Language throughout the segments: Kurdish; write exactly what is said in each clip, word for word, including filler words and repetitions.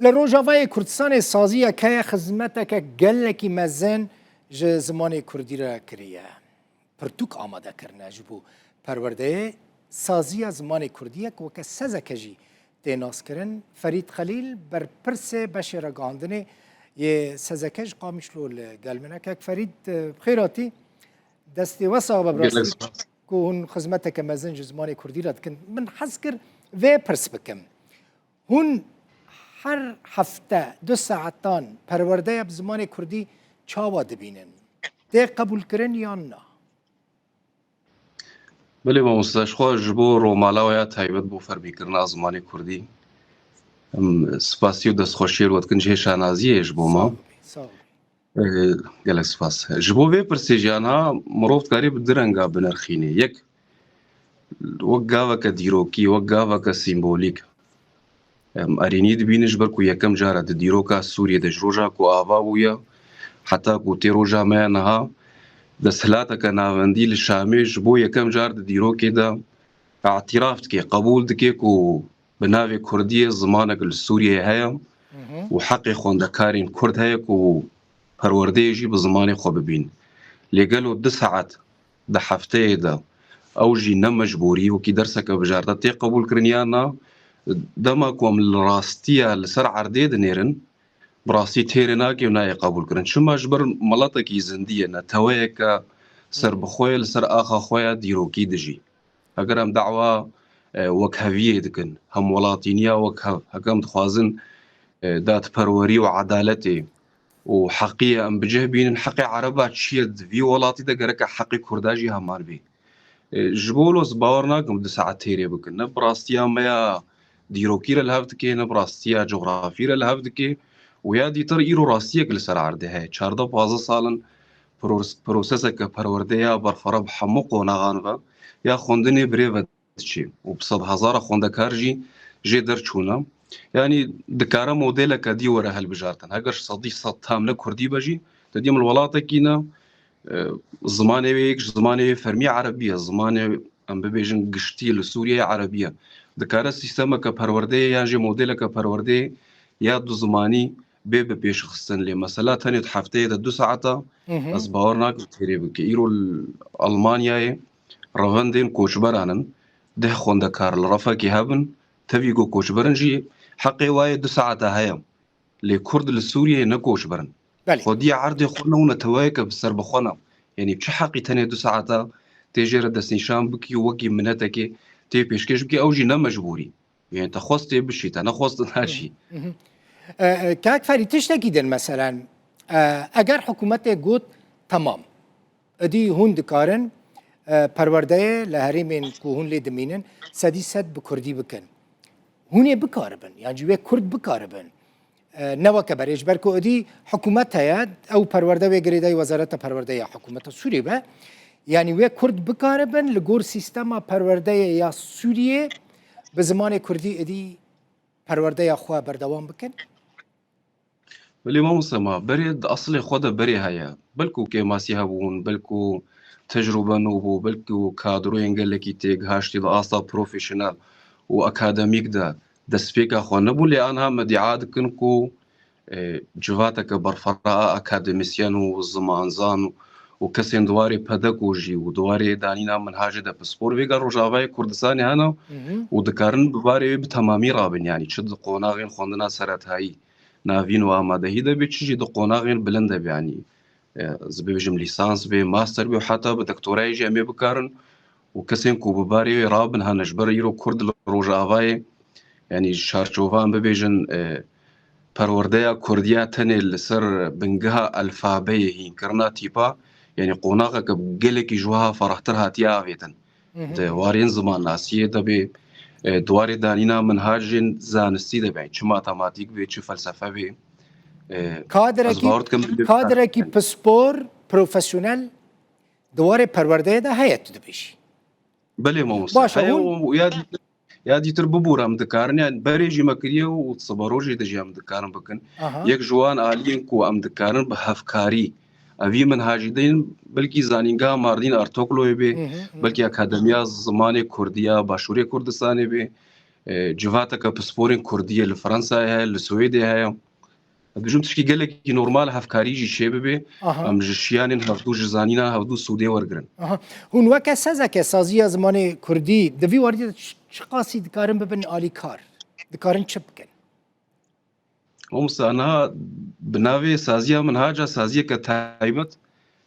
Li Rojavayê Kurdistanê saziyek heye, xizmeteke gelekî mezin ji zimanê kurdî re kiriye. Pirtûk amade kirine ji bo perwerdeyê. Saziya zimanê kurdî ye ku weke sezeke jî tê naskirin. Ferîd Xelîl, berpirsê beşê ragihandinê yê sezeke ji Qamişlo, li gel min e. Kek Ferîd, bi xêr hatî. Destê we sax be, bi rastî ku hûn xizmeteke mezin ji zimanê kurdî re dikin. Min hez kir vê pirs bikim. Hûn her hefte du saetan perwerdeya bi zimanê kurdî çawa dibînin? Tê qebûlkirin yan na? Belê mamoste, ji xwe ji bo romala we ya taybet bo fermîkirina zimanê kurdî, em spasî û destxweşiyê li we dikin ji hê şanaziyê ji bo me. Sağ ol, sağ ol. Ee, gelek spas. Ji bo vê pirsê jî, anha mirov dikarî bi du renga binirxînê. Yek, wek gaveke dîrokî, wek gaveke sîmbolîk. Em erênî dibînin, ji ber ku yekem car e di dîroka Sûriyê de, ji roja ku ava bûye heta ku tê roja me ya niha, desthilateke navendî li Şamê ji bo yekem car di dîrokê de îtiraf dike, qebûl dike ku bi navê kurdiyê zimanek li Sûriyeyê heye û heqê xwendekarên kurd heye ku perwerdeyê jî bi zimanê xwe bibîn. Lê gelo du saet di hefteyê de ew jî ne mecbûrî, wekî derseke bijarte tê qebûlkirin yan na? Dema ku em li rastiya li ser erdê dinêrin, bi rastî têrê nake û nayê qebûlkirin. Çima? Ji ber miletekî zindî ye, neteweyeke serbixwe ye, li ser axa xwe ya dîrokî dijî. Heger em dawa, e, wekheviyê dikin, hemwelatîniya wekhev, heger em dixwazin, e, dadperwerî û edaletê û heqiyê em bi cih bînin, heqê ereba çi ye di vî welatî de, gereke heqê kurda jî heman bê. E, ji bo wilo ez bawer nakim du saet têrê bikin. Ne bi rastiya me ya dîrokî re li hev dike, ne bi rastiya cografî re li hev dike. Û ya dîtir îro rastiyek li ser erdê heye. Çardeh pazdeh sal in pros-, proseseke perwerdeya berfireh bi hemû qonaxan ve ya xwendinê birê ve diçe û bi sedhezara xwendekar jî jê derçûne. Yanî dikare modeleke dî were hilbijartin. Heger sedî sed tam ne kurdî be jî, te dî em li welatekî ne, e, zimanê wê yek ji zimanê wê fermî erebî ye, zimanê, em bibêjin, giştî li Sûriyeyê erebî ye. Dikare sîstemeke perwerdeyê yan jî modeleke perwerdeyê ya du zimanî bê bipêşxistin. Lê mesela tenê di hefteyê de du saeta, Hı hı. ez bawer nakim têrê bike. Îro li Almanyayê revendên koçberan in, deh xwendekar li refekê hebin, tevî ku koçber in jî heqê wayê du saeta heye. Lê kurd li Sûriyeyê ne koçber in. Belê. Xwediyê erdê xwe ne û neteweyeke bi serbixwe ne. Yanî çi heqî tenê du saeta tê jê re destnîşan bikî û wekî minetekê tê pêşkêş bikî, ew jî ne mecbûrî. Yanî te xwest tê bişî, te nexwest naşî. Hı hı. E, e, Kak Ferî, tiştekî din meselen, e, eger hikûmetê got, temam, êdî hûn dikarin, e, perwerdeyê li herêmên ku hûn lê dimînin, sedî sed bi kurdî bikin. Hûn ê bikaribin, yan jî wê kurd bikaribin. E, ne weke berê, ji ber ku êdî hikûmet heye, ew perwerde wê girêdayî Wezareta Perwerdeyê ya hikûmeta Sûriyê be. Yanî wê kurd bikaribin li gor sîstema perwerdeyê ya Sûriyê bi zimanê kurdî êdî perwerdeya xwe berdewam bikin? Belê mamoste, ma berê di eslê xwe de berê heye. Belkû kêmasî hebûn, belkû tecrûbe nû bû, belkû kadroyên gelekî têgihaştî di asta profesyonel û akademîk de destpêka xwe nebû, lê anha me dîa dikin ku, e, civateke berfireh a akademîsyen û zimanzan û kesên di warê pedagojî û di warê danîna minhacê de pispor vê gel Rojavayê Kurdistanê hene Hı hı. û dikarin bi barê wê bi temamî rabin, yanî çi di qonaxên xwendina seretayî, navîn û amadehî de bê, çi jî di qonaxên bilind de bê, yanî, e, ez bibêjim lîsans bê, master bê û heta bi doktorayê jî em ê bikarin û kesên ku bi barê wê rabin hene. Ji ber îro kurd li Rojavayê, yanî ji çarçova em bibêjin, e, perwerdeya kurdiya tenê li ser bingeha alfabeyê, hînkirina tîpa, yanî qonaxeke gelekî ji wiha ferehtir hatiye avêtin. Hı hı. Di warên zimannasiyê de bê, e, di warê danîna minhacên zanistî de be, çi matematîk bê, çi felsefe bê. E, Kadrekî, ez bawer dikim, kadrekî pispor, profesyonel di warê perwerdeyê de heye, tu dibêjî. Belê mamoste, Baş e, heye hûn û ya dîtir, ya dîtir bibûr em dikarin, yani berê jî me kiriye û siberojê de jî em dikarin bikin. Aha. Yek ji wan aliyên ku em dikarin bi hevkarî, evî minhacî deynin, belkî Zanîngeha Mardîn Ertokloyê bê, Hı hı, hı. belkî Akademiya Zimanê Kurdî ya Başûrê Kurdistanê bê, E, civateke pisporên Kurdî ye li Fransayê heye, li Swêdê heye. Dibêjim tişkî gelekî normal hevkarî jî çê bibe. Aha. Em ji şiyanên hevdû, ji zanîna hevdû sûdê wergirin. Aha. Hûn weke sezeke saziya zimanê Kurdî di vî warî de çi, çi qasî dikarin bibin alîkar? Dikarin çi bikin? Mamosta, niha bi navê saziya min haca saziyeke taybet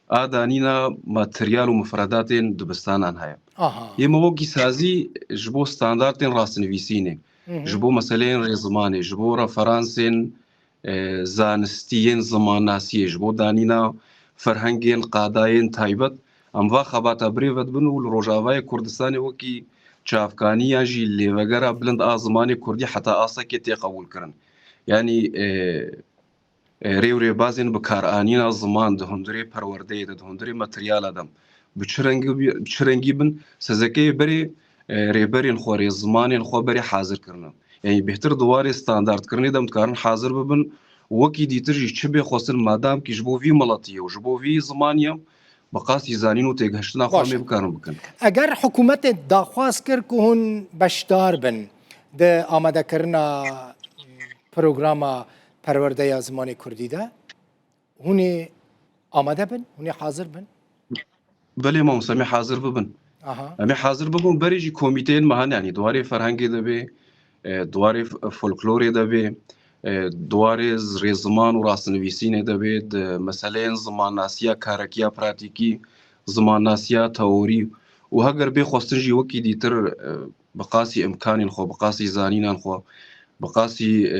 a danîna materyal û mifredatên dibistanan heye. Aha. Yê me wekî sazî ji bo standartên rastnivîsînê, Hı hı. ji bo meseleyên rêzimanê, ji bo referansên, e, zanistî yên zimannasiyê, ji bo danîna ferhengên, qadayên taybet, em va xebata birêve dibin û li Rojavayê Kurdistanê wekî çavkanî yan jî lêvegera bilind a zimanê Kurdî heta asekê tê qebûlkirin. Yanî, e, e, rê û rêbazên bikaranîna ziman di hundirê perwerdeyê de, di hundirê materyala de bi çi rengî bi-, bi çi rengî bin, sezekeyê berê, e, rêberên xwe, rêzimanên xwe berê hazir kirine. Yanî bêhtir di warê standartkirinê de em dikarin hazir bibin, wekî dîtir jî çi bê xwestin madamkî ji bo vî miletî ye û ji bo vî zimanî ye, bi qasî zanîn û têgihiştina xwe Baş. em ê bikarin bikin. Eger hikûmetê daxwaz kir ku hûn beşdar bin di amadekirina programa perwerdeya zimanê Kurdî de, hûn ê amade bin, hûn ê hazir bin? Belê mamosta, em ê hazir bibin. Aha. Em ê hazir bibin, berê jî komîteyên me hene, yanî di warê ferhengê de bê, e, di warê f-, folklorê de bê, e, di warê z-, rêziman û rastnivîsînê de bê, di meseleyên zimannasiya karekiya pratîkî, zimannasiya teorî û heger bê xwestin jî wekî dîtir, e, bi qasî imkanên xwe, bi qasî zanînan xwe, bi qasî, e,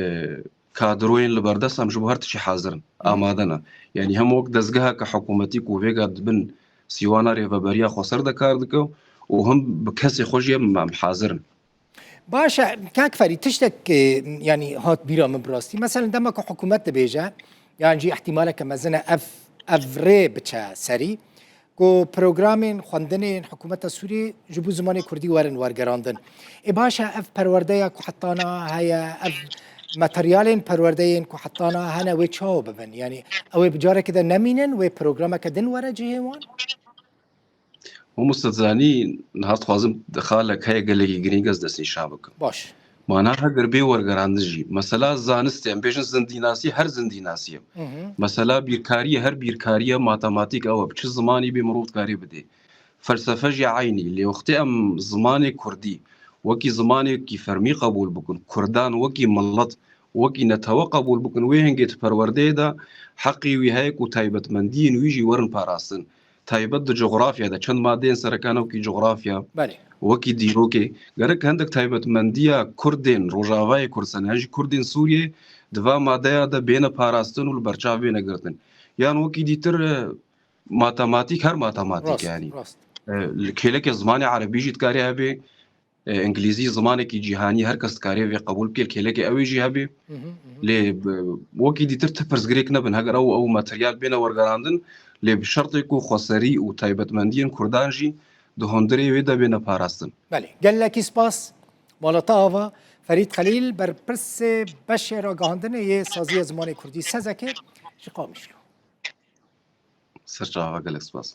kadroyên li berdest em ji bo her tiştî hazir in, Hı. amade ne. Yanî hem wek dezgeheke hikûmetî ku vêga di bin sîwana rêveberiya xweser de kar dike û hem bi kesê xwe jî em, em hazir in. Baş e, kak Ferî, tiştek, e, yanî hat bîra min bi rastî. Meselen, dema ku hikûmet dibêje, yan jî ihtimaleke mezin e ev, ev rê biçe serî, ku programên xwendinên hikûmeta Sûriyê ji bo zimanê Kurdî werin wergerandin. Ê baş e, ev perwerdeya ku hetana heye, ev materyalên perwerdeyên ku hetana hene, wê çawa bibin? Yanî ew ê bi carekê de nemînin, wê programeke din were cihê wan? Mamoste, zanî, niha dixwazim xalek heye gelekî girîng ez destnîşan bikim. Baş. Mana heger bê wergerandin jî. Mesela zanistê, em bêjin zindînasî, her zindînasî ye. Hı hı. Mesela bîrkarî ye, her bîrkarî ye, matematîk ew e. Bi çi zimanî bê mirov dikarê bidê. Felsefe jî eynî. Lê wextê em zimanê Kurdî wekî zimanekî fermî qebûl bikin, Kurdan wekî milet, wekî netewe qebûl bikin, wê hingê di perwerdeyê de heqî wî heye ku taybetmendiyên wî jî werin parastin. Taybet di cografya de, çend madeyên sereke ne wekî cografya, Belê. wekî dîrokê, gerek hindek taybetmendiya Kurdên Rojavayê Kurdistanê, yan jî Kurdên Sûriyê di va madeya de bêne parastin û li berçav bêne girtin. Yan wekî dîtir, e, matematîk, her matematîk Rast, yanî. rast. E, li kêleke zimanê erebî jî dikarê hebe, e, îngilîzî zimanekî cîhanî, her kes dikarê vê qebûl bike, kêleke ew ê jî hebe. Hı hı, hı hı. Lê bi, wekî dîtir ti pirsgirêk nebin, heger ew, ew materyal bêne wergerandin, lê bi şertê ku xweserî û taybetmendiyên Kurdan jî di hundirê wê de bêne parastin. Belê, gelekî spas. Mala te ava, Ferîd Xelîl, berpirsê beşê ragihandinê yê Saziya Zimanê Kurdî, Sezekê, ji Qamişlo. Ser çava, gelek spas.